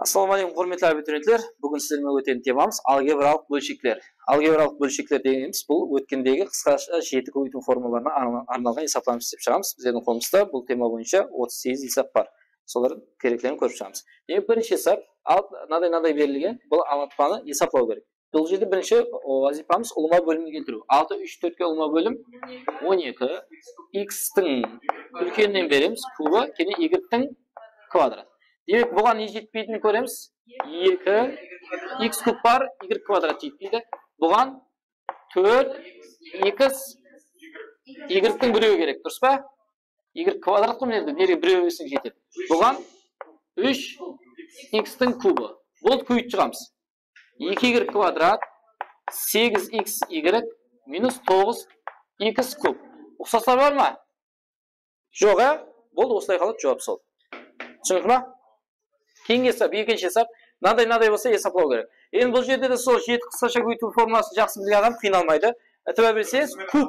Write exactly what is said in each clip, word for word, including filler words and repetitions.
Assalawma áleykum, húrmetli abiturientler. Búgin sizler menen ótetin temamız algebralıq bólshekler. Algebralıq bólshekler degenimiz bul ótkendegi qısqasha jeti kóbeytiw formulalarına arna-, arnalǵan esaplarımızdı islep shıǵamız. Bizlerdiń qolımızda bul tema boyınsha otız segiz esap bar. Solardıń kereklerin kórip shıǵamız. Demek, birinshi esap, al, mınaday, mınaday berilgen, bul ańlatpanı esaplaw kerek. Bul jerde birinshi, o, wazıypamız ulıwma bólimge keltiriw. Altı úsh tórtke ulıwma bólim on eki, x-tiń úlkeninen beremiz, kubı, keyin y-tiń kvadrat. Demek, buǵan ne jetpeytin kóremiz? Eki, x kub bar, y kvadrat jetpeydi. Buǵan tórt x y-tiń birewi kerek, durıs pa? Y kvadrat ǵoy mına jerde, nerege birew berseńiz jetedi. Buǵan úsh x-tiń kubı. Boldı, kóbeytip shıǵamız. Eki y kvadrat, segiz x y minus toǵız x kub. Uqsaslar bar ma? Joq, á? Boldı, osılay qaladı, juwap sol. Túsinikli ma? Keyingi esap, ekinshi esap. Mınaday, mınaday bolsa esaplaw kerek. Endi bul jerde de sol jeti qısqasha kóbeytiw formulasın jaqsı bilgen adam qıynalmaydı. Itibar berseńiz, kub.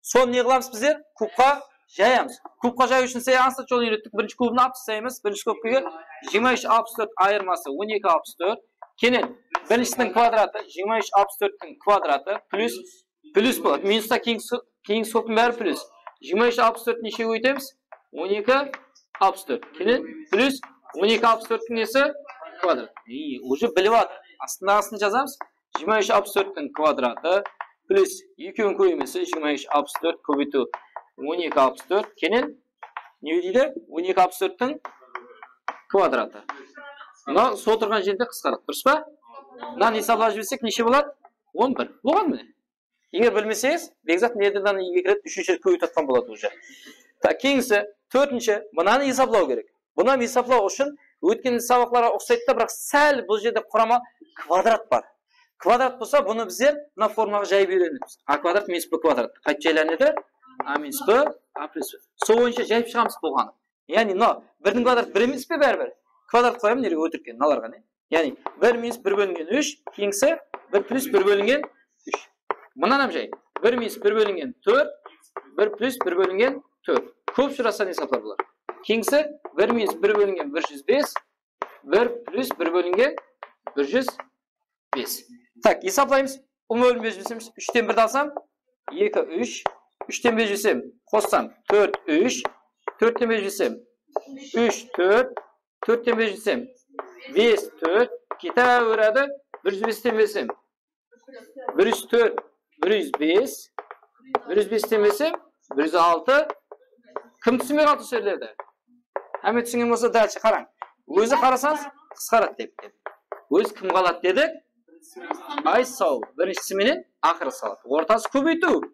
Sonı ne qılamız bizler? Kubqa jayamız. Kubqa jayıw ushın sizlerge ańsat jolın úyrettik. Birinshi kubın alıp taslaymız. Birinshi skobkaǵa jigirma úsh alpıs tórt ayırması on eki alpıs tórt. Keyin birinshisiniń kvadratı, jigirma úsh alpıs tórttiń kvadratı plus, plus boladı. Minusta keyin so-, keyin skobtıń bári plus. Jigirma úsh alpıs tórtti neshege kóbeytemiz? On eki alpıs tórt. Keyin plus on eki alpıs tórttiń nesi? Kvadrat. Ey, уже bilip atır. Astındaǵısın jazamız. Jigirma úsh alpıs tórttiń kvadratı plus ekewiniń kóbeymesi jigirma úsh alpıs tórt kóbeytiw on eki alpıs tórt. Keyin ne deydi? On eki alpıs tórttiń kvadratı. Mına sol turǵan jerde qısqaradı, durıs pa? Mınanı esaplap jibersek, neshe boladı? On bir. Bolǵan mine. Eger bilmeseńiz, Bekzat nereden eki ret, úshinshi ret kóbeytip atqan boladı уже. Tak, keyingisi, tórtinshi, mınanı esaplaw kerek. Bunı hám esaplaw ushın ótken sabaqlarǵa uqsaydı da, biraq sál bul jerde qurama kvadrat bar. Kvadrat bolsa, bunı bizler mına formulaǵa jayıp úyrenemiz. A kvadrat minus b kvadrat. Qaytıp jaylanıp edi? A minus b, a plus b. Sol boyınsha jayıp shıǵamız bolǵanı. Yaǵnıy, mına birdiń kvadratı bir emes pe báribir? Kvadrat qoyamın, nerege, ótirken, mınalarǵa ne? Yaǵnıy, bir minus bir bólingen úsh, keyingisi bir plus bir bólingen úsh. Mınan hám jay. Bir minus bir bólingen tórt, bir plus bir bólingen tórt. Kóp ushırasatuǵın esaplar bular. Keyingisi bir minus bir bólingen bir júz bes, bir plus bir bólingen bir júz bes. Tak, esaplaymız. Ulıwma bólim berip jibersem, úshten birdi alsam, eki, úsh. Úshten berip jibersem, qossam, tórt, úsh. Tórtten berip jibersem, úsh, tórt. Tórtten berip jibersem, bes, tórt. Ketaberedi. Bir júz besten bersem, bir júz tórt, bir júz bes. Bir júz besten bersem, bir júz altı. Kim túsinbey qaldı usı jerlerde? Hámme túsingen bolsa, dálshe qarań. Ózi qarasańız, qısqaradı dep. Ózi kim qaladı dedik? Ay saw, birinshisi menen aqırı saladı. Ortası kóbeytiw.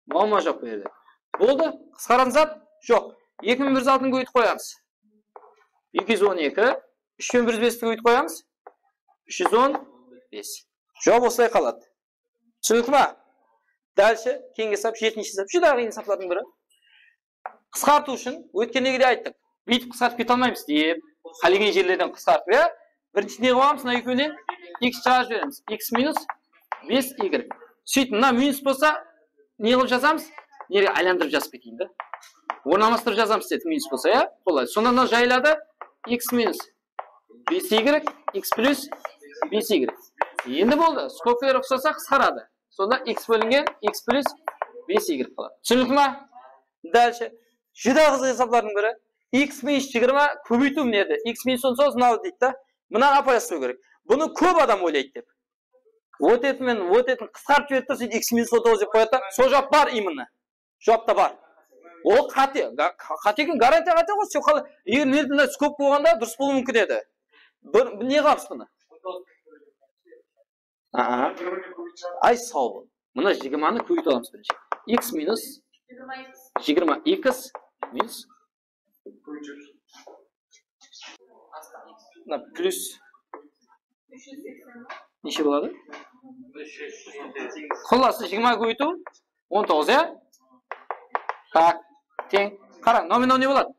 Muamma joq bu jerde. Boldı, qısqaratın zat joq. Eki penen bir júz altını kóbeytip qoyamız. Eki júz on eki, úsh penen bir júz besti kóbeytip qoyamız. Úsh júz on bes. Juwap osılay qaladı. Túsinikli ma? Dálshe, keyingi esap, jetinshi esap. Júdá qıyın esaplardıń biri. Qısqartıw ushın, ótkendegidey ayttıq. Búytip qısqartıp kete almaymız dep, qálegen jerlerden qısqartıp, ya. Birinshi ne qılamız? Mına ekewinen x shıǵarıp jiberemiz. X minus bes y. Sóytip, mına minus bolsa, ne qılıp jazamız? Nerege aylandırıp jazıp keteyin da. Orın almastırıp jazamız dedi, minus bolsa, ya. Qolay. Sonda mına jayıladı. X minus bes y, x plus bes y. Endi boldı. Skobkalar uqsasa, qısqaradı. Sonda x bólingen x plus bes y qaladı. Túsinikli ma? Dálshe. Júdá qızıq esaplardıń biri. X minus jigirma kóbeytiw mine edi. X minus on toǵız mınaw deydi da. Mınanı apayasıw kerek. Bunı kóp adam oylaydı dep. Вот это men, вот это qısqartıp jiberedi da, sóytip x minus on toǵız dep qoyadı da. Sol juwap bar именно. Juwapta bar. Ol qáte, ga-, qa-, qáte eken, garantiya qáte ǵoy, sen qalay, eger nerede skobka bolǵanda durıs bolıwı múmkin edi. Bir, ne qılamız bunı? Aa. Ay, saw bol. Mına jigirmanı kóbeytip alamız birinshi. X minus jigirma x minus. Mına plus neshe boladı? Qullası, jigirma kóbeytiw on toǵız, ya? Tak, teń. Qara, nominal ne boladı?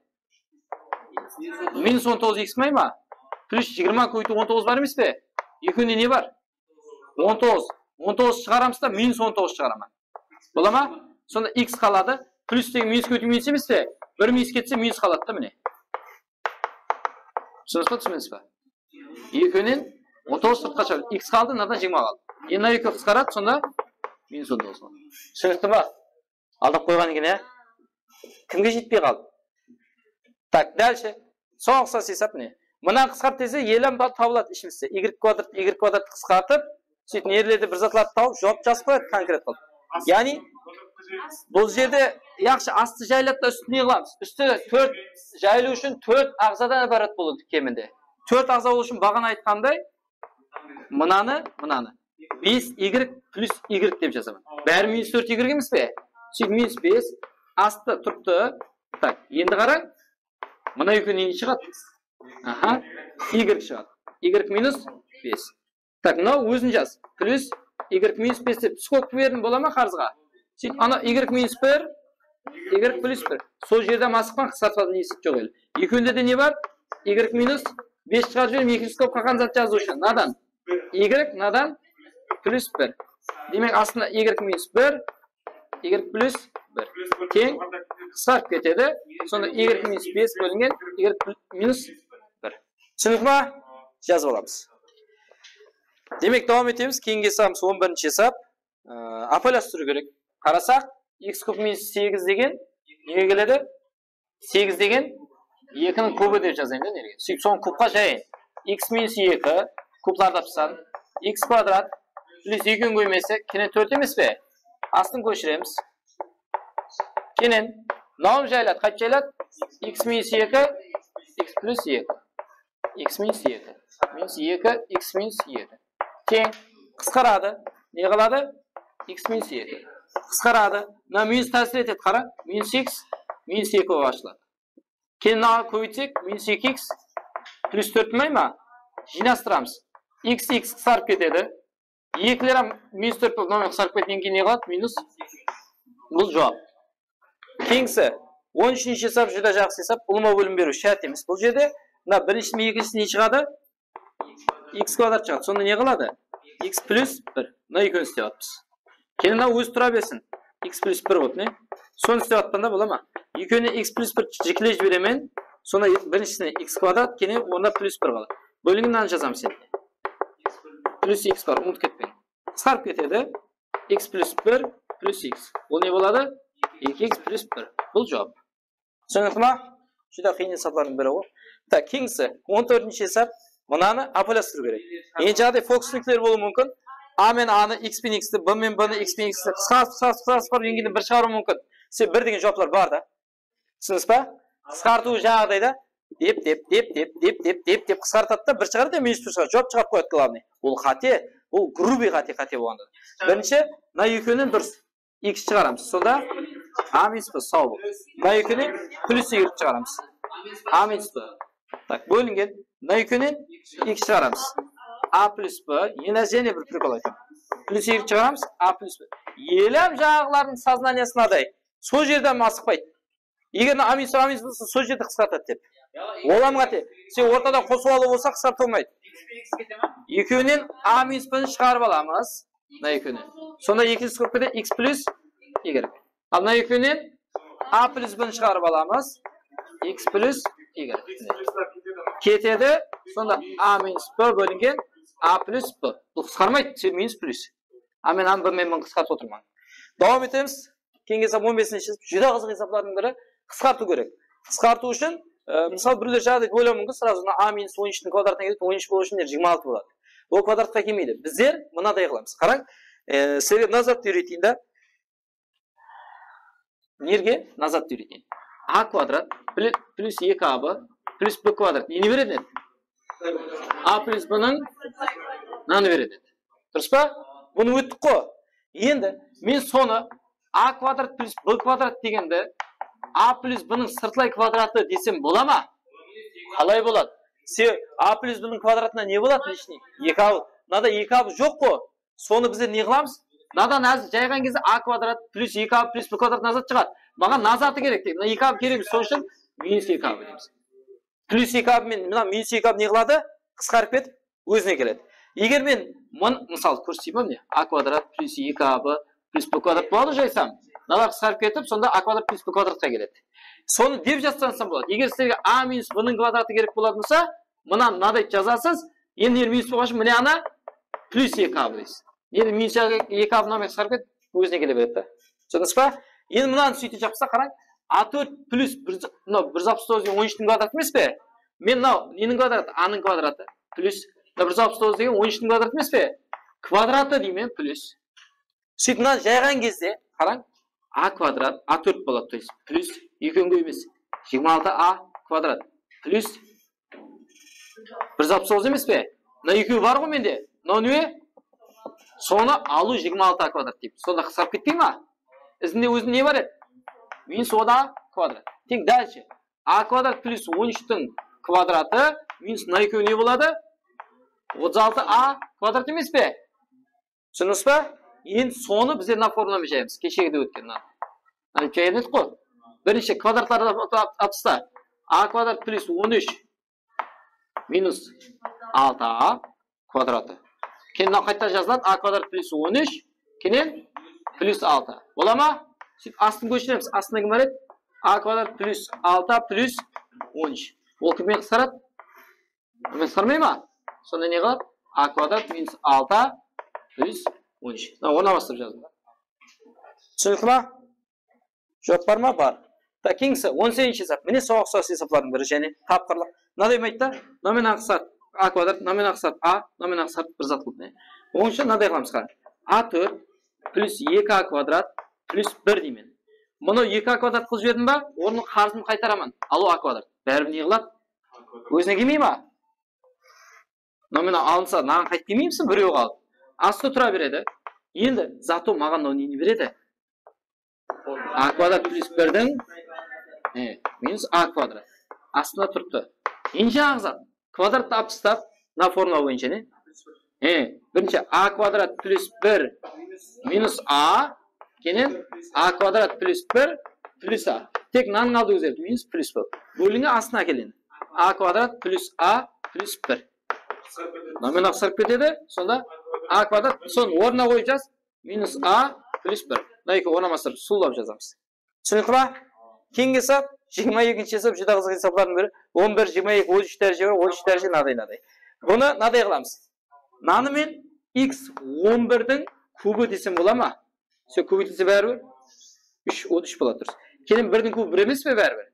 Minus on toǵız x may ma? Plus jigirma kóbeytiw on toǵız bar emes pe? Ekewinde ne bar? On toǵız. On toǵız shıǵaramız da, minus on toǵız shıǵaraman. Bola ma? Sonda x qaladı. Plus degen minus kóbeytiw minus emes pe? Bir minus ketse, minus qaladı da, mine. Túsindińiz be, túsinbedińiz be? Ekewinen on toǵız sırtqa shıǵadı. X qaldı, mınadan jigirma qaldı. Endi mına ekewi qısqaradı, sonda minus on toǵız qaldı. Túsinikli ma? Aldap qoyǵan eken, ya. Kimge jetpey qaldı? Tak, dálshe. Soǵan uqsas esap mine. Mınanı qısqart dese, elem bar, tabıladı ishimizde. Y kvadrat, y kvadrat qısqartıp, sóytip, nerelerde bir zatlardı tawıp, juwap jazıp qoyadı konkret qılıp. Yaǵnıy, bul jerde, yaqshı, astı jayladı da, ústin ne qılamız? Ústi tórt jayılıw ushın tórt aǵzadan ibarat boladı keminde. Tórt aǵza bolıw ushın baǵana aytqanımday, mınanı, mınanı bes y plus y dep jazaman. Bári minus tórt y emes pe? Sóytip, minus bes, astı turıptı. Tak, endi qarań. Mına ekewinen ne shıǵadı? Aha, y shıǵadı. Y minus bes. Tak, mınaw ózin jaz. Plus y minus bes dep skobka berdim, bola ma qarızǵa? Sóytip, ana y minus bir, y plus bir. Sol jerden asıqpań, qısqartıp aldım, esit joq ele. Ekewinde de ne bar? Y minus bes shıǵarıp jiberdim, ekinshi skobka qanday zat jazıw ushın. Mınadan y, mınadan plus bir. Demek, astında y minus bir, y plus bir. Teń, qısqarıp ketedi. Sonda y minus bes bólingen y minus bir. Túsinikli ma? Jazıp alamız. Demek, dawam etemiz. Keyingi esabımız on birinshi esap. Ee, ápiwayılastırıw kerek. Qarasaq, x kub minus segiz degen nege keledi? Segiz degen ekiniń kubı dep jazayın da, nerege? Sóytip, sonı kubqa jayayın. X minus eki, kublardı apsan, x kvadrat plus ekiniń kóbeymesi, keyin tórt emes pe? Astın kóshiremiz. Keyin mınawın jayladı, qaytıp jayladı? X minus eki, x plus eki. X minus eki. Minus eki, x minus eki. Teń. Qısqaradı. Ne qaladı? X minus eki. Qısqaradı. Mına minus tásir etedi, qara. Minus x, minus eki bolıp ashıladı. Keyin mınaǵa kóbeytsek, minus eki x plus tórt bolmay ma? Jıynastıramız. X, x qısqarıp ketedi. Ekiler hám minus tórt bolıp, mınaw qısqarıp ketkennen keyin ne qaladı? Minus. Bul juwap. Keyingisi, on úshinshi esap júdá jaqsı esap, ulıwma bólim beriw shárt emes. Bul jerde mına birinshisi menen ekinshisi ne shıǵadı? X kvadrat shıǵadı. Sonda ne qaladı? X plus bir. Mına ekewin islep atırmız. Keyin mına ózi tura bersin. X plus bir boldı, ne? Sonı islep atpan da, bola ma? Ekewine x plus bir jikle jiberemen. Sonda birinshisine x kvadrat, keyin onda plus bir qaladı. Bólingen mınanı jazamız endi. Plus x bar, umıtıp ketpeń. Qısqarıp ketedi. X plus bir plus x. Bul ne boladı? Eki x plus bir. Bul juwap. Túsinikli ma? Júdá qıyın esaplardıń biri ǵoy. Tak, keyingisi, on tórtinshi esap. Mınanı ápiwayılastırıw kerek. Endi jaǵday fokusnikler bolıwı múmkin. A menen A nı, x penen x ti, B menen B nı, x penen x ti qısqartıp, qısqartıp, qısqartıp, qısqartıp, endi bir shıǵarıw múmkin. Sen bir degen juwaplar bar da. Túsindińiz ba? Qısqartıw jaǵdayda dep, dep, dep qısqartadı da, bir shıǵaradı ya, minus bir shıǵaradı, juwap shıǵarıp qoyadı, glavnıy. Ol qáte, ol grubiy qáte, qáte bolǵanda. Birinshi, mına ekewinen durıs. X shıǵaramız. Sonda A minus B, saw bol. Mına ekewinen plus y shıǵaramız. A minus B. Tak, bólingen. Mına ekewinen x shıǵaramız. A plus B. Endi jáne bir prikol aytaman. Plus y shıǵaramız, A plus B. Elem jaǵılardıń soznaniyası mınaday. Sol jerden asıqpaydı. Eger mına A minus A minus bolsa, sol jerde qısqartadı dep. Ol hám qáte. Sen ortadan qosıp alıp bolsa, qısqartıp bolmaydı. Ekewinen A minus B ni shıǵarıp alamız. Mına ekewinen. Sonda ekinshi skobkada x plus y. Al mına ekewinen A plus B ni shıǵarıp alamız. X plus y. Ketedi. Sonda A minus B bólingen A plus B. Bul qısqarmaydı, minus plus. A menen A, B menen B ni qısqartıp otırman. Dawam etemiz. Keyingi esap on besinshi esap, júdá qızıq esaplardıń biri, qısqartıw kerek. Qısqartıw ushın, e, mısal, birewler jaǵday dep oylawı múmkin, srazu mına A minus on úshtiń kvadratına keledi, on úsh bolıw ushın jigirma altı boladı. Ol kvadratqa kelmeydi. Bizler mınaday qılamız. Qarań, e, sizlerge nazar úyreteyim da. Nerge? Nazar úyreteyim. A kvadrat pli-, plus eki A B plus B kvadrat neni beredi? A plus B nıń mınanı beredi. Durıs pa? Bunı óttik ǵo. Endi men sonı A kvadrat plus B kvadrat degendi A plus B nıń sırtlay kvadratı desem bola ma? Qalay boladı? Se-, A plus B nıń kvadratına ne boladı? Lishniy eki A B. Mınada eki A B joq ǵo. Sonı bizler ne qılamız? Mınadan házir jayǵan gezde A kvadrat plus eki A B plus B kvadrat nazar shıǵadı. Maǵan nazarı kerek deydi. Mına eki A B kerek emes, sonıń ushın minus eki A B deymiz. Plus eki A B menen mına minus eki A B ne qıladı? Qısqarıp ketip, ózine keledi. Eger men mın-, mısal, kórseteyim ba, mine, A kvadrat plus eki A B plus B kvadrat boladı jaysam, mınalar qısqarıp ketip, sonda A kvadrat plus B kvadratqa keledi. Sonı dep jazsańız boladı. Eger sizlerge A minus B nıń kvadratı kerek bolatuǵın bolsa, mına mınaday jazasız, Endi minus bolǵan ushın mine ana plus eki a deysiz. Endi minus eki a mınaw menen qısqarıp ketip, ózine kele beredi da. Túsindińiz ba? Endi mınanı sóytip japsa qarań. A tórt plus bir, mınaw bir júz alpıs toǵız degen on úshtiń kvadratı emes pe? Men mınaw neniń kvadratı? A nıń kvadratı. Plus mınaw bir júz alpıs toǵız degen on úshtiń kvadratı emes pe? Kvadratı deymen, plus. Sóytip mınanı jayǵan gezde qarań. A kvadrat, a tórt boladı, то есть plus eki kóbeymes. Jigirma altı a kvadrat plus bir júz alpıs toǵız emes pe? Mına ekewi bar ǵoy mende. Mınaw ne? Sonı alıw jigirma altı a kvadrat deymiz. Sonda qısqarıp ketpey ma? Izinde ózinde ne bar edi? Minus on a kvadrat. Teń dálshe. A kvadrat plus on úshtiń kvadratı minus mına ekewi ne boladı? Otız altı a kvadrat emes pe? Túsindińiz ba? Endi sonı bizler mına formulamen jaymız. Keshegide ótken mına. Mına jayǵan edik ǵoy. Birinshi kvadratlardı alıp, alıp, alıp tasta. A kvadrat plus on úsh minus altı a kvadratı. Keyin mına qaytadan jazıladı. A kvadrat plus on úsh, keyin plus altı. Bola ma? Sóytip astın kóshiremiz. Astında kim bar edi? A kvadrat plus altı a plus on úsh. Ol kimmen qısqaradı? Mınaw qısqarmay ma? Sonda ne qaladı? A kvadrat minus altı a plus on úsh. Mına, orın almastırıp jazdım da. Túsinikli ma? Juwap bar ma? Bar. Tak, keyingisi, on segizinshi esap. Mine, soǵan uqsas esaplardıń biri, jáne tapqırlıq. Mınaday aytdı, nominal qısqart a kvadrat, nominal qısqart a, nominal qısqart bir zat qılıp. Onıń ushın mınaday qılamız, qara. A tórt plus eki a kvadrat plus bir deymen. Bunı eki a kvadrat qılıp jiberdim ba? Onıń qarızın qaytaraman. Alıw a kvadrat. Báribir ne qıladı? Ózine kelmey ma? Nominal alınsa, mınaǵan qaytıp kelmeymiz, birew qalıp. Astı tura beredi. Endi zato maǵan mınaw neni beredi? A kvadrat plus birdiń, e, minus a kvadrat. Astında turıptı. Endi jańaǵı zat. Kvadrattı alıp tastap, mına formula boyınsha ne? E, birinshi a kvadrat plus bir minus a, keyin a kvadrat plus bir plus a. Tek mınanıń aldı ózgerdi, minus plus bolıp. Bólingen astına keledi. A kvadrat plus a plus bir. Nominal qısqarıp ketedi, sonda a kvadrat, sonı ornına qoyıp jaz. Minus a plus bir. Mına ekewi ornamastırıp, suwlap jazamız. Túsinikli ma? Keyingi esap, jigirma ekinshi esap, júdá qızıq esaplardıń biri. On bir, jigirma eki, otız úsh dáreje bar, otız úsh dáreje mınaday, mınaday. Bunı mınaday qılamız. Mınanı men x on birdiń kubı desem bola ma? Sen kóbeytilse báribir úsh, otız úsh boladı, durıs. Keyin birdiń kubı bir emes pe báribir?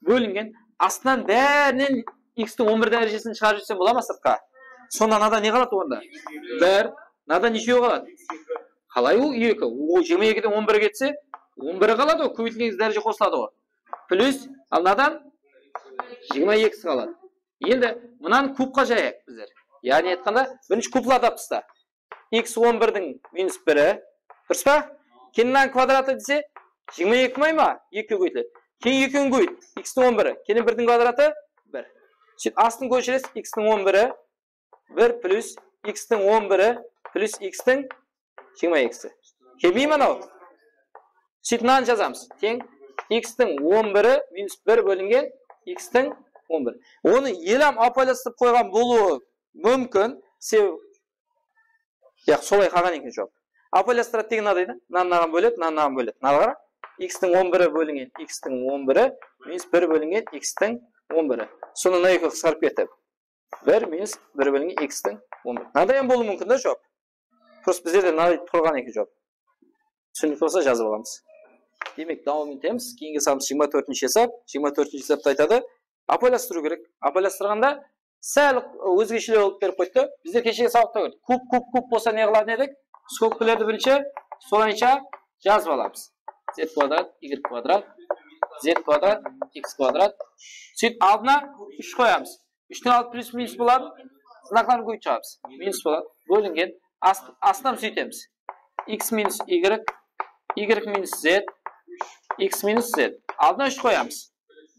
Bólingen astınan bárinen x tiń on bir dárejesin shıǵarıp jibersem bola ma sırtqa? Sonda mınada ne qaladı onda? Bir. Mınada neshew qaladı? Qalay ol eki? O jigirma ekiden on bir ketse, on bir qaladı ǵoy, kóbeytilgen dáreje qosıladı ǵoy. Plus, al mınadan jigirma ekisi qaladı. Endi mınanı kubqa jayayıq bizler. Yaǵnıy aytqanda, birinshi kublardı alıp tasta. X on birdiń minus biri. Durıs pa? Keyin mınanıń kvadratı dese, jigirma eki may ma? Ekige kóbeytiledi. Keyin ekini kóbeyt. X tiń on biri. Keyin birdiń kvadratı bir. Sóytip, astın kóshiresiz, x tiń on biri. Bir plus x tiń on biri plus x tiń jigirma ekisi. Kelmey me mınaw? Sóytip, mınanı jazamız. Teń x tiń on biri minus bir bólingen x tiń on biri. Onı elam ápiwayılastırıp qoyǵan bolıwı múmkin. Sebebi, yaq, solay qalǵan eken juwap. Ápiwayılastıradı degen mınaday da. Mınanı mınaǵan bóledi, mınanı mınaǵan bóledi. Mınaǵan qara. X tiń on biri bólingen x tiń on biri minus bir bólingen x tiń on biri. Sonda mına ekewi qısqarıp ketedi. Bir minus bir bólingen x tiń on bir. Mınaday hám bolıwı múmkin da juwap. Просто bizlerde mınaday turǵan eken juwap. Túsinikli bolsa jazıp alamız. Demek, dawam etemiz. Keyingi esabımız jigirma tórtinshi esap. Jigirma tórtinshi esapta aytadı. Ápiwayılastırıw kerek. Ápiwayılastırǵanda sál ózgesheler bolıp berip qoydı. Bizler keshegi sabaqta kórdik. Kub, kub, kub bolsa ne qılatın edik? Skobkalardı birinshi solayınsha jazıp alamız. Z kvadrat, y kvadrat, z kvadrat, x kvadrat. Sóytip aldına úsh qoyamız. Úshtiń aldı plus minus boladı. Znakların kóbeytip shıǵamız. Minus boladı. Bólingen. Ast-, astına sóytemiz. X minus y, y minus z, x minus z. Aldına úsh qoyamız.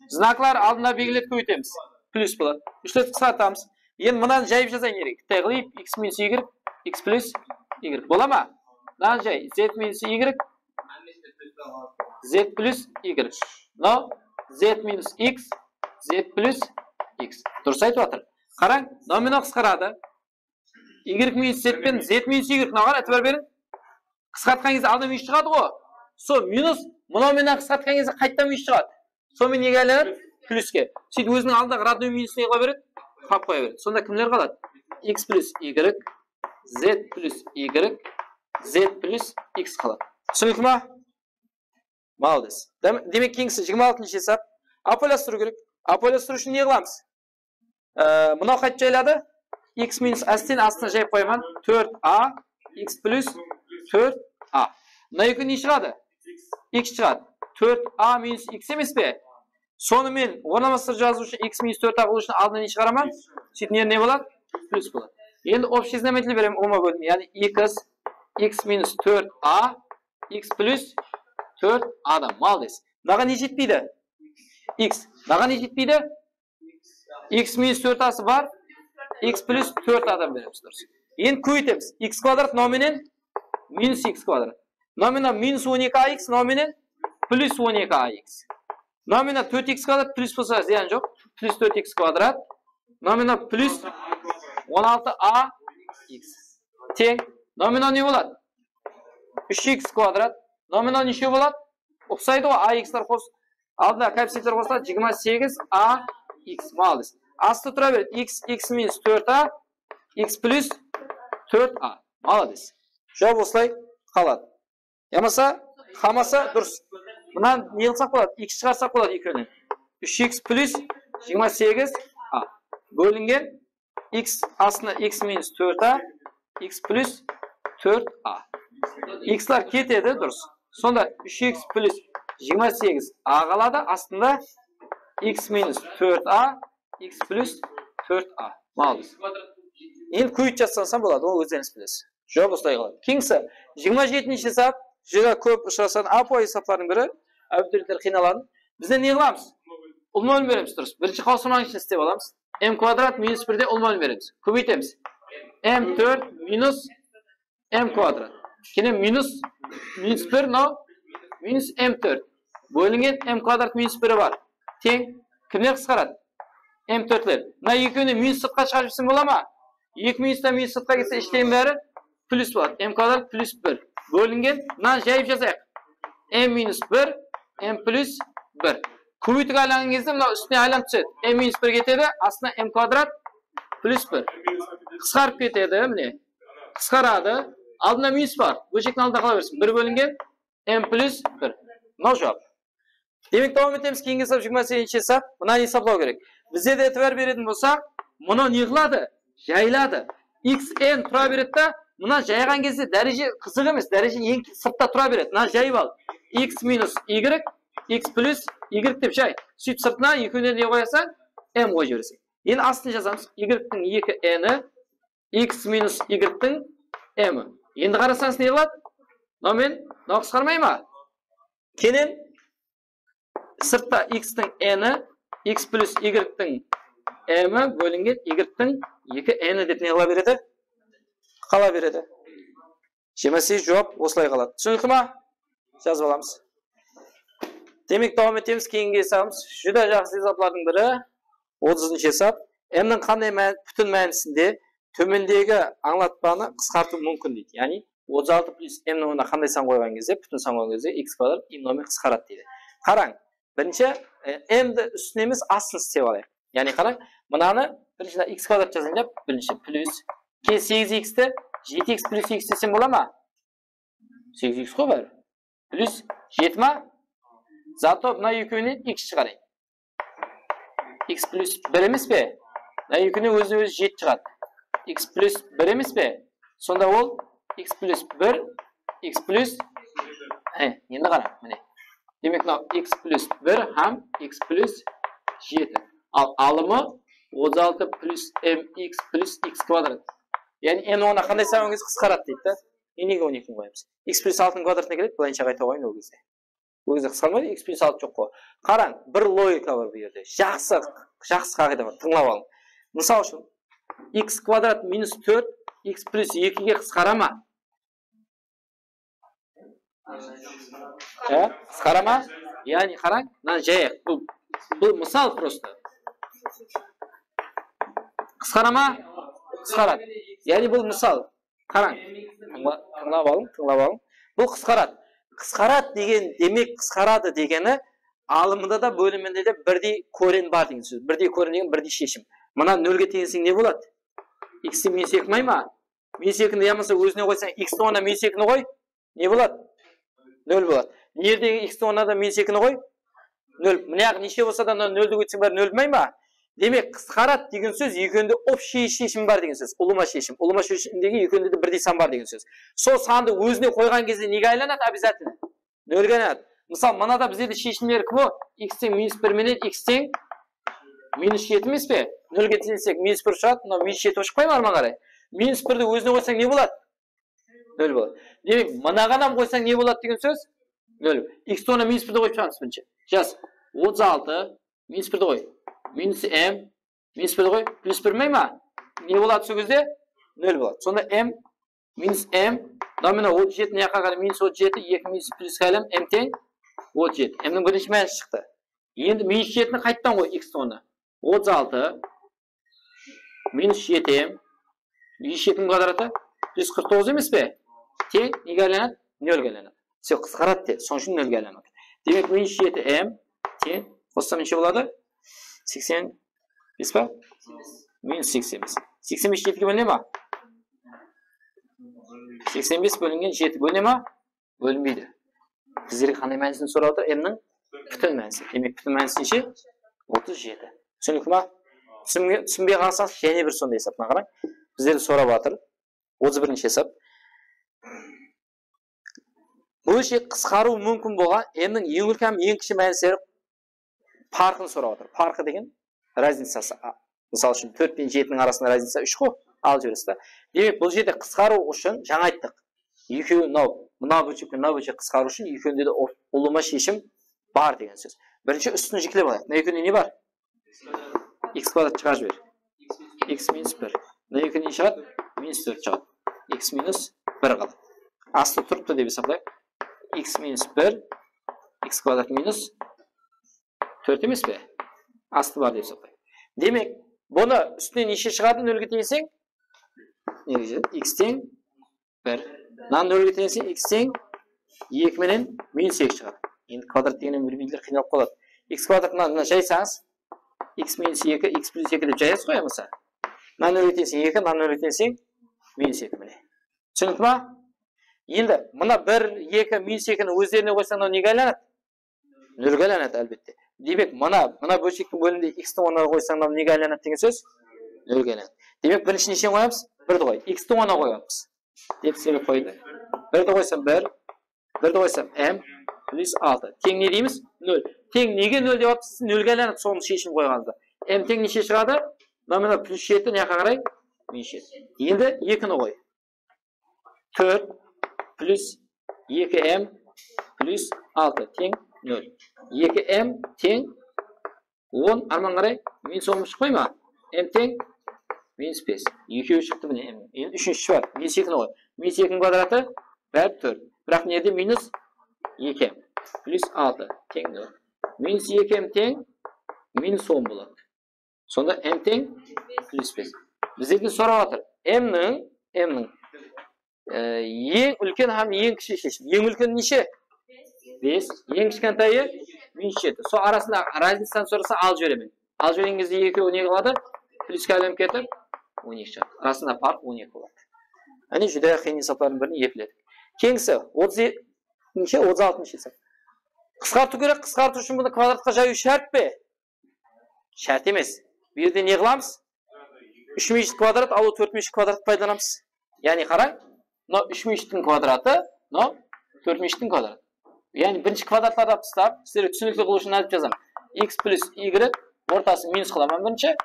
Znaklar aldında belgilerdi kóbeytemiz. Plus boladı. Úshlerdi qısqartamız. Endi mınanı jayıp jazayın erek. Tay qılıp x minus y, x plus y. Bola ma? Mınanı jay. Z minus y, z plus y. No, z minus x, z plus x. Durıs aytıp atır. Qarań, nominal qısqaradı. Y minus z penen z minus y. Mınaǵan itibar beriń. Qısqartqan gezde aldına minus shıǵadı ǵo. Sol minus mınaw menen qısqartqan gezde qaytadan minus shıǵadı. Sol menen nege aylanadı? Pluske. Sóytip óziniń aldındaǵı rodnoy minusın ne qıla beredi? Tap qoya beredi. Sonda kimler qaladı? x plus y, z plus y, z plus x qaladı. Túsinikli ma? Maldes. Dem-, demek, keyingisi jigirma altınshı esap. Ápiwayılastırıw kerek. Ápiwayılastırıw ushın ne qılamız? Ee, mınaw qaytıp jayladı? X minus, ásten astına jayıp qoyaman. Tórt a x plus tórt a. Mına ekewinen ne shıǵadı? X shıǵadı. Tórt a minus x emes pe? Sonı men ornalastırıp jazıw ushın x minus tórt a qılıw ushın aldına ne shıǵaraman? Sóytip ne, ne boladı? Plus boladı. Endi общий знаменатель beremen, ulıwma bólim. Yaǵnıy x, x minus tórt a, x plus tórt a da. Maldes. Mınaǵan ne jetpeydi? X. Mınaǵan ne jetpeydi? X minus tórt ası bar. X plus tórt a dan beremiz, durıs. Endi kóbeytemiz. X kvadrat mınaw menen minus x kvadrat. Mınaw menen minus on eki a x, mınaw menen plus on eki a x. Mınaw menen tórt x kvadrat plus bolsa zıyan joq. Plus tórt x kvadrat. Mınaw menen plus on altı a x. Teń. Mınaw menen ne boladı? Úsh x kvadrat. Mınaw menen neshe boladı? Uqsaydı ǵoy, a xlar qos-, aldına koefficientler qosıladı, jigirma segiz a x. Maldes. Astı tura beredi. X, x minus tórt a, x plus tórt a. Maldes. Juwap osılay qaladı. Yamasa, qalmasa durıs. Mınan ne qılsaq boladı? X shıǵarsaq boladı ekewinen. Úsh x plus jigirma segiz a. Bólingen x astına x minus tórt a, x plus tórt a. Xlar ketedi, durıs. Sonda úsh x plus jigirma segiz a qaladı, astında x minus tórt a, x plus tórt a. Maldes. Endi kóbeytip jazsań boladı, onı ózlerińiz bilesiz. Juwap osılay qaladı. Keyingisi, jigirma jetinshi esap, júdá kóp ushırasadı, ápiwayı esaplardıń biri, abiturientler qıynaladı. Bizler ne qılamız? Ulıwma bólim beremiz, durıs. Birinshi qawsırmanıń ishin islep alamız. M kvadrat minus bir de ulıwma bólim beremiz. Kóbeytemiz. M tórt minus m kvadrat. Keyin minus, minus bir, mınaw minus m tórt. Bólingen m kvadrat minus biri bar. Teń. Kimler qısqaradı? M tórtler. Mına ekewine minus sırtqa shıǵarıp jibersem bola ma? Eki minustan minus sırtqa ketse, ishtegi bári plus boladı. M kvadrat plus bir. Bólingen, mınanı jayıp jazayıq. M minus bir, m plus bir. Kúbeytke aylanǵan gezde mınaw ústine aylanıp túsedi. M minus bir ketedi, astına m kvadrat plus bir. Qısqarıp ketedi, mine. Qısqaradı. Aldında minus bar. Bólshektiń aldında qala bersin. Bir bólingen m plus bir. Mınaw juwap. Demek, dawam etemiz. Keyingi esap jigirma segizinshi esap. Mınanı esaplaw kerek. Bizler de itibar beretuǵın bolsaq, mınaw ne qıladı? Jayıladı. X n tura beredi da, mına jayǵan gezde dáreje qızıq emes, dáreje eń sırtta tura beredi. Mına jayıp al. X minus y, x plus y dep jay. Sóytip sırtına ekewine ne qoyasań? M qoyıp jibereseń. Endi astın jazamız. Y tiń eki n-i, x minus y tiń m-i. Endi qarasańız ne qıladı? Mınaw men, mınaw qısqarmay ma? Keyin sırtta x tiń n-i, x plus y tiń m-i bólingen y tiń eki n-i dep ne qıla beredi? Qala beredi. Jigirma segiz juwap osılay qaladı. Túsinikli ma? Jazıp alamız. Demek, dawam etemiz. Keyingi esabımız júdá jaqsı esaplardıń biri. Otızınshı esap. M-niń qanday mán-, pútin mánisinde tómendegi ańlatpanı qısqartıw múmkin deydi. Yaǵnıy, otız altı plus m-niń ornına qanday san qoyǵan gezde, pútin san qoyǵan gezde x kvadrat y mınaw menen qısqaradı deydi. Qarań, birinshi, e, m-di ústine emes, astın islep alayıq. Yaǵnıy, qarań, mınanı birinshi mına x kvadrat jazayın dep, birinshi plus, keyin segiz x-ti jeti x plus x desem bola ma? Segiz x ǵoy bári. Plus jeti ma? Zato mına ekewinen x shıǵarayın. X plus bir emes pe? Mına ekewinen ózine-ózi jeti shıǵadı. X plus bir emes pe? Sonda ol x plus bir, x plus, e, endi qara, mine. Demek, mınaw x plus bir hám x plus jeti. Al, alımı otız altı plus m x plus x kvadrat. Yaǵnıy, m-niń ornına qanday san qoyǵan gezde qısqaradı deydi da. Endi nege on ekini qoyamız? X plus altınıń kvadratına keledi, bılayınsha qayta qoyayın ol gezde. Ol gezde qısqarmaydı, x plus altı joq ǵoy. Qarań, bir logika bar bul jerde. Jaqsı, jaqsı qaǵıyda bar, tıńlap alıń. Mısal ushın, x kvadrat minus tórt x plus ekige qısqara ma? E, qısqara ma? Yaǵnıy, qarań, mınanı jayayıq. Bul, bul mısal prosto. Qısqara ma? Qısqaradı. Yaǵnıy, bul mısal. Qarań. Tıńla-, tıńlap alıń, tıńlap alıń. Bul qısqaradı. Qısqaradı degen, demek, qısqaradı degeni alımında da, bóliminde de birdey koren bar degen sóz. Birdey koren degen birdey sheshim. Mına nolge teńeseń ne boladı? X teń minus eki may ma? Minus ekini yamasa ózine qoysań, x tiń ornına minus ekini qoy. Ne boladı? Nol boladı. Mına jerdegi x tiń ornına da minus ekini qoy. Nol. Mına jaǵı neshe bolsa da, mına noldi ótseń bári nol bolmay ma? Demek, qısqaradı degen sóz, ekewinde общий sheshim bar degen sóz. Ulıwma sheshim. Ulıwma sheshimdegi ekewinde de birdey san bar degen sóz. Sol sandı ózine qoyǵan gezde nege aylanadı обязательно? Nolge aylanadı. Mısal, mınada bizlerde sheshimler kim o? X teń minus bir menen x teń minus jeti emes pe? Nolge teńlesek, minus bir shıǵadı, mına minus jeti shıqpay ma, arman qaray? Minus birdi ózine qoysań, ne boladı? Nol boladı. Demek, mınaǵan hám qoysań, ne boladı degen sóz? Nol. X tiń ornına minus birdi qoyıp shıǵamız birinshi. Jaz. Otız altı, minus birdi qoy. Minus m, minus birdi qoy. Plus bir may ma? Ne boladı sol gezde? Nol boladı. Sonda m, minus m, mına, mına otız jeti mına jaqqa qaray, minus otız jeti, eki minus plus qalam, m teń otız jeti. M niń birinshi mánisi shıqtı. Endi minus jetini qayttan qoy x tiń ornına. Otız altı, minus jeti m, minus jetiniń kvadratı júz qırq toǵız emes pe? Teń nege aylanadı? Nolge aylanadı. Sen qısqaradı de, sonıń ushın nolge aylanadı. Demek, minus jeti m teń, qossam neshe boladı? Seksen bes pa? Minus seksen bes. Seksen bes jetige bóline ma? Seksen bes bólingen jeti bóline ma? Bólinbeydi. Bizlerge qanday mánisin sorap atır? M niń pútin mánisi. Demek, pútin mánisi neshe? Otız jeti. Túsinikli ma? Túsinbe-, túsinbey qalsańız, jáne bir sonday esapına qarań. Bizlerdi sorap atır. Otız birinshi esap. Bólshek qısqarıwı múmkin bolǵan m niń eń úlken hám eń kishi mánisleri parqın sorap atır. Parqı degen raznicası. A, mısal ushın, tórt penen jetiniń arasında raznica úsh ǵo, alıp jiberesiz da. Demek, bul jerde qısqarıw ushın, jańa ayttıq. Ekewi mınaw, mına bólshek penen mına bólshek qısqarıw ushın ekewinde de ul-, ulıwma sheshim bar degen sóz. Birinshi ústin jiklep alayıq. Mına ekewinde ne bar? X kvadrat shıǵarıp jiber. X minus bir. Mına ekewinde ne shıǵadı? Minus tórt shıǵadı. X minus bir qaladı. Astı turıptı dep esaplayıq. X minus bir, x kvadrat minus tórt emes pe? Astı bar dep esaplayıq. Demek, bunı ústine neshe shıǵadı, nolge teńseń? X teń bir. Mınanı nolge teńseń, x teń eki menen minus eki shıǵadı. Endi kvadrat degennen bilmeydiler, qıynalıp qaladı. X kvadrat mına, mına jaysańız, x minus eki, x plus eki dep jayasız ǵoy, yamasa. Mına nolge teńseń eki, mına nolge teńseń minus eki, mine. Túsinikli ma? Endi mına bir, eki, minus ekini ózlerine qoysań, mınaw nege aylanadı? Nolge aylanadı, álbette. Demek, mına, mına bólshektiń bóliminde x tiń ornına qoysań, mınaw nege aylanadı degen sóz? Nolge aylanadı. Demek, birinshi nesheni qoyamız? Birdi qoy. X tiń ornına qoyamız. Dep islep qoydı. Birdi qoysam bir, birdi qoysam m plus altı. Teń ne deymiz? Nol. Teń nege nol dep atırsız? Nolge aylanadı, sonı sheshim qoyǵanımızda. M teń neshe shıǵadı? Mına, mına plus jeti, mına jaqqa qaray? Minus jeti. Endi ekini qoy. Tórt plus eki m plus altı teń nol. Eki m teń on, arman qaray, minus on shıqpay ma? M teń minus bes. Ekewi shıqtı, mine, m. Endi úshinshisi bar. Minus ekini qoy. Minus ekiniń kvadratı báribir tórt. Biraq mına jerde minus eki m plus altı teń nol. Minus eki m teń minus on boladı. Sonda m teń plus bes. Bizlerden sorap atır. M niń, m niń, e, eń úlken hám eń kishi sheshim. Eń úlkeni neshe? Bes. Eń kishkentayı minus jeti. Sol arasında raznicasın sorasa, alıp jiberemen. Alıp jibergen gezde ekewi ne qıladı? Pluske aylanıp ketip, on eki shıǵadı. Arasında parq on eki boladı. Áne, júdá qıyın esaplardıń birini epledik. Keyingisi, otız, neshe? Otız altınshı esap. Qısqartıw kerek, qısqartıw ushın bunı kvadratqa jayıw shárt pe? Shárt emes. Bu jerde ne qılamız? Úsh minus jeti kvadrat, al, tórt minus jeti kvadrat paydalanamız. Yaǵnıy, qarań, mına úsh minus jetiń kvadratı, mına tórt minus jetiń kvadratı. Yaǵnıy, birinshi kvadratlardı alıp taslap, sizlerge túsinikli qılıw ushın mına dep jazaman. X plus y, ortasın minus qılaman birinshi.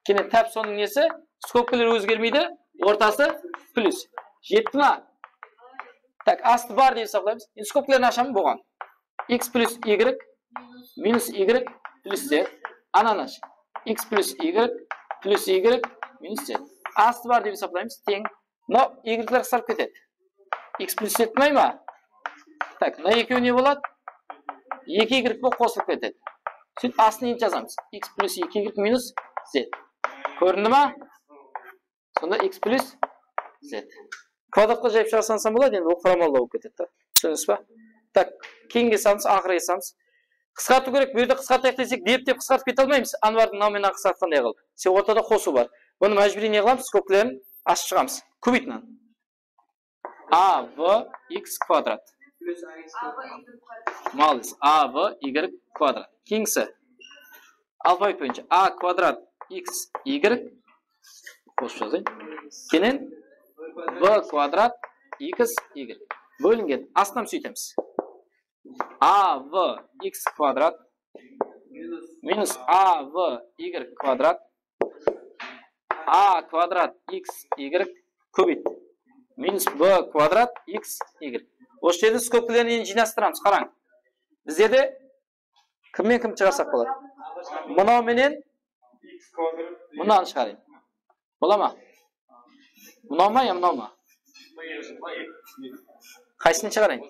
Keyin tap sonıń nesi? Skobkalar ózgermeydi, ortası plus. Jetti ma? Tak, astı bar dep esaplaymız. Endi skobkaların ashaman, bolǵan. X plus y minus y plus z. Ananı ash. X plus y plus y minus z. Astı bar dep esaplaymız. Teń. Mına y lar qısqarıp ketedi. X plus z bolmay ma? Tak, mına ekewi ne boladı? Eki y bolıp qosılıp ketedi. Sóytip astın endi jazamız. X plus eki y minus z. Kórindi ma? Sonda x plus z. Kvadratqa jayıp shıǵarsańız boladı, endi ol quramalı bolıp ketedi da. Túsindińiz ba? Tak, keyingi sanımız, aqırǵı sanımız. Qısqartıw kerek, bu jerde qısqartayıq desek, dep-dep qısqartıp kete almaymız. Anvardıń nominalın qısqartqanday qılıp. Sen ortada qosıw bar. Bunı májbúriy ne qılamız? Skobkaların ashıp shıǵamız. Kóbeyt mınanı. A V x kvadrat. Maldes. A V y kvadrat. Keyingisi. Alfavit boyınsha A kvadrat x y. Qosıp jazayın. Keyin V kvadrat x y. Bólingen. Astına sóytemiz. A V x kvadrat minus A V y kvadrat, A kvadrat x y kóbeyt minus B kvadrat x y. Usı jerde skobkaların endi jıynastıramız. Qarań. Bizlerde kimmen kim shıǵarsaq boladı? Mınaw menen mınanı shıǵarayın. Bola ma? Mınaw ma ya mınaw ma? Qaysın shıǵarayın?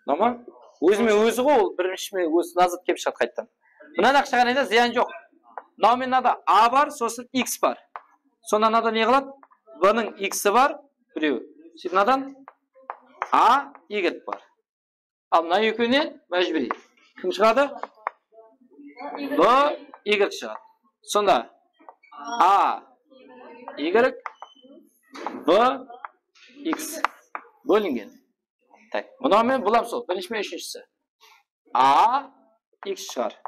Mınaw ma? Ózime ózi ǵoy, ol birinshi me ózi nazat kelip shıǵadı qayttan. Mınanı shıǵarayın da, zıyan joq. Mınaw menen mınada A bar, sosın x bar. Sonda mınada ne qıladı? B-nıń x-i bar, birew. Sóytip mınadan A y bar. Al, mına ekewinen májbúriy kim shıǵadı? B y shıǵadı. Sonda A y, B x bólingen. Tak, mınaw menen bulam sol, birinshi menen úshinshisi. A x shıǵar.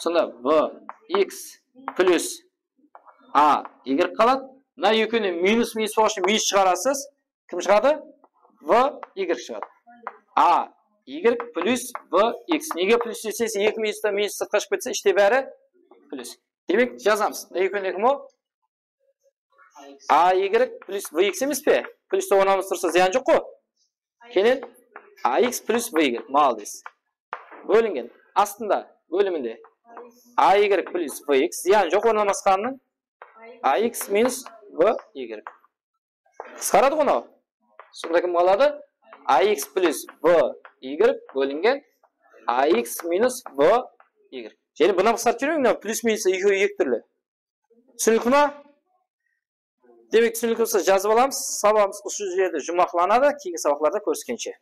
Sonda B x plus A y qaladı. Mına ekewinen minus minus bolǵan ushın minus shıǵarasız. Kim shıǵadı? B y shıǵadı. A y plus B x. Nege plus deseńiz, eki minus ta minus sırtqa shıǵıp ketse, ishte bári plus. Demek, jazamız. Mına ekewinen kim ol? A y plus B x emes pe? Plusta ornımız tursa, zıyan joq ǵo. Keyin A x plus B y. Maldes. Bólingen. Astında, bóliminde A y plus B x. Zıyan joq ornamasqanınıń. A x minus B y. Qısqaradı ǵo mınaw. Sonda kim qaladı? A x plus B y bólingen A x minus B y. Jáne bunı qısqartıp júrmeń, mınaw plus minus ekewi eki túrli. Túsinikli ma? Demek, túsinikli bolsa jazıp alamız. Sabaǵımız usı jerde juwmaqlanadı. Keyingi sabaqlarda kóriskenshe.